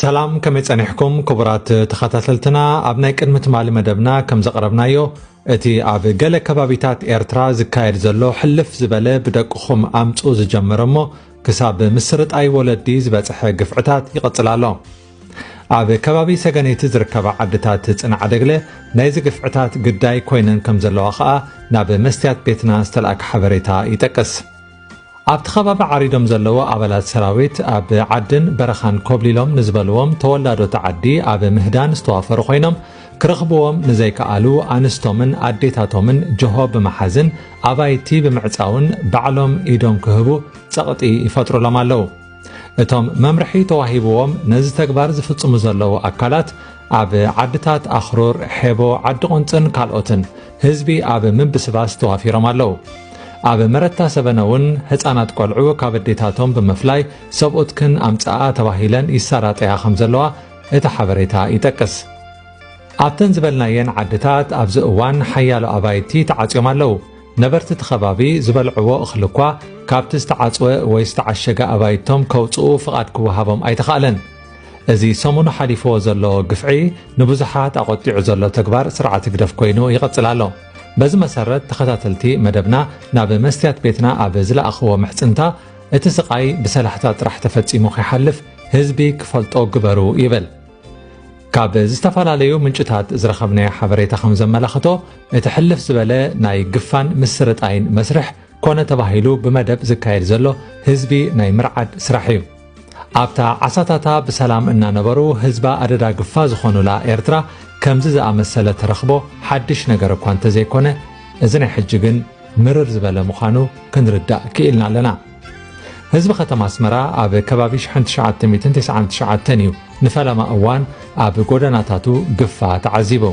ሰላም፣ ከመይ ጸኒሕኩም ክቡራት ተኸታተልትና? ኣብ ናይ ቅድሚ ትማሊ መደብና ከም ዘቕረብናዮ፣ እቲ ኣብ ገለ ከባቢታት ኤርትራ ዝካየድ ዘሎ ሕልፍ ዝበለ ብደቅኹም ኣምጽኡ ዝጀመረ እሞ ክሳብ ምስርጣይ ወለዲ ዝበጽሐ ግፍዕታት ይቕጽል ኣሎ። ኣብ ከባቢ ሰገነይቲ ዝርከባ ዓድታት ጽንዓደግለ ናይዚ ግፍዕታት ግዳይ ኮይነን ከም ዘለዋ ከኣ ናብ መስትያት ቤትና ዝተላእከ ሓበሬታ ይጠቅስ። ኣብቲ ከባቢ ዓሪዶም ዘለዉ ኣባላት ሰራዊት ኣብ ዓድን በረኻን ኮብሊሎም ንዝበልዎም ተወላዶቲ ዓዲ ኣብ ምህዳን ዝተዋፈሩ ኮይኖም፣ ክረኽብዎም ንዘይከኣሉ ኣንስቶምን ኣዴታቶምን ጀሆ ብምሓዝን ኣባይቲ ብምዕጻውን ባዕሎም ኢዶም ክህቡ ጸቕጢ ይፈጥሩሎም ኣለዉ። እቶም መምርሒ ተዋሂብዎም ነዚ ተግባር ዝፍጽሙ ዘለዉ ኣካላት ኣብ ዓድታት ኣኽሩር፣ ሔቦ፣ ዓዲ ቁንጽን ካልኦትን ህዝቢ ኣብ ምብስባስ ተዋፊሮም ኣለዉ። ኣብ መረታ ሰበነ እውን ህጻናት ቆልዑ ካብ ኣዴታቶም ብምፍላይ ሰብኡትክን ኣምጽኣ ተባሂለን ይሰራጠያ ከም ዘለዋ እቲ ሓበሬታ ይጠቅስ። ኣብተን ዝበልናየን ዓድታት ኣብዚ እዋን ሓያሎ ኣባይቲ ተዓጽዮም ኣለዉ። ነበርቲ እቲ ከባቢ ዝበልዕዎ እኽሊ እኳ ካብቲ ዝተዓጽወ ወይ ዝተዓሸገ ኣባይቶም ከውጽኡ ፍቓድ ክወሃቦም ኣይተኻእለን። እዚ ሰሙኑ ሓሊፍዎ ዘሎ ግፍዒ ንብዙሓት ኣቖጢዑ ዘሎ ተግባር ስርዓት ህግደፍ ኮይኑ ይቕጽል ኣሎ። በዚ መሰረት ተኸታተልቲ መደብና ናብ መስትያት ቤትና ኣብ ዝለኣኽዎ ምሕጽንታ እቲ ስቓይ ብሰላሕታ ጥራሕ ተፈጺሙ ከይሓልፍ ህዝቢ ክፈልጦ ግበሩ ይብል። ካብ ዝተፈላለዩ ምንጭታት ዝረኸብናዮ ሓበሬታ ከም ዘመላኽቶ፣ እቲ ሕልፍ ዝበለ ናይ ግፋን ምስርጣይን መስርሕ ኮነ ተባሂሉ ብመደብ ዝካየድ ዘሎ ህዝቢ ናይ ምርዓድ ስራሕ እዩ። ኣብታ ዓሳታታ ብሰላም እናነበሩ ህዝባ ኣደዳ ግፋ ዝኾኑላ ኤርትራ ከምዚ ዝኣመሰለ ተረኽቦ ሓድሽ ነገር እኳ እንተዘይኮነ፣ እዚ ናይ ሕጂ ግን ምርር ዝበለ ምዃኑ ክንርዳእ ክኢልና ኣለና። ህዝቢ ከተማ ኣስመራ ኣብ ከባቢ ሽሕን ትሽዓተ ሚእትን ተስዓን ትሽዓተን እዩ ንፈለማ እዋን ኣብ ጎደናታቱ ግፋ ተዓዚቡ።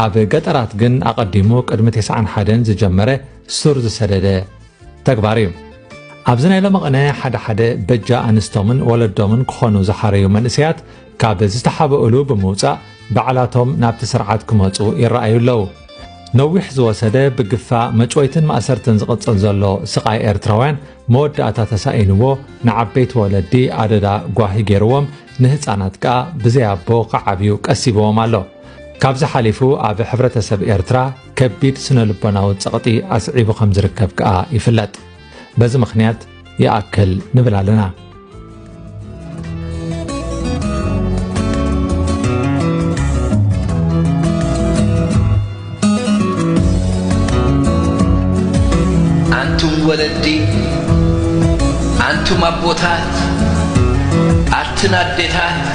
ኣብ ገጠራት ግን ኣቐዲሙ ቅድሚ ተስዓን ሓደን ዝጀመረ ሱር ዝሰደደ ተግባር እዩ። ኣብዚ ናይ ሎሚ ቅነ ሓደ ሓደ በጃ ኣንስቶምን ወለዶምን ክኾኑ ዝሓረዩ መንእሰያት ካብ ዝተሓብእሉ ብምውጻእ ባዕላቶም ናብቲ ስርዓት ክመጹ ይረኣዩ ኣለዉ። ነዊሕ ዝወሰደ ብግፋ መጭወይትን ማእሰርትን ዝቕጽል ዘሎ ስቓይ ኤርትራውያን መወዳእታ ተሳኢንዎ ንዓበይቲ ወለዲ ኣደዳ ጓሂ ገይርዎም ንህጻናት ከኣ ብዘይ ኣቦ ክዓብዩ ቀሲብዎም ኣሎ። ካብዚ ሓሊፉ ኣብ ሕብረተሰብ ኤርትራ ከቢድ ስነ ልቦናዊ ጸቕጢ ኣስዒቡ ከም ዝርከብ ከኣ ይፍለጥ። በዚ ምኽንያት ይኣክል ንብል ኣለና። ኣንቱም ወለዲ፣ ኣንቱም ኣቦታት፣ ኣትን ኣዴታት፣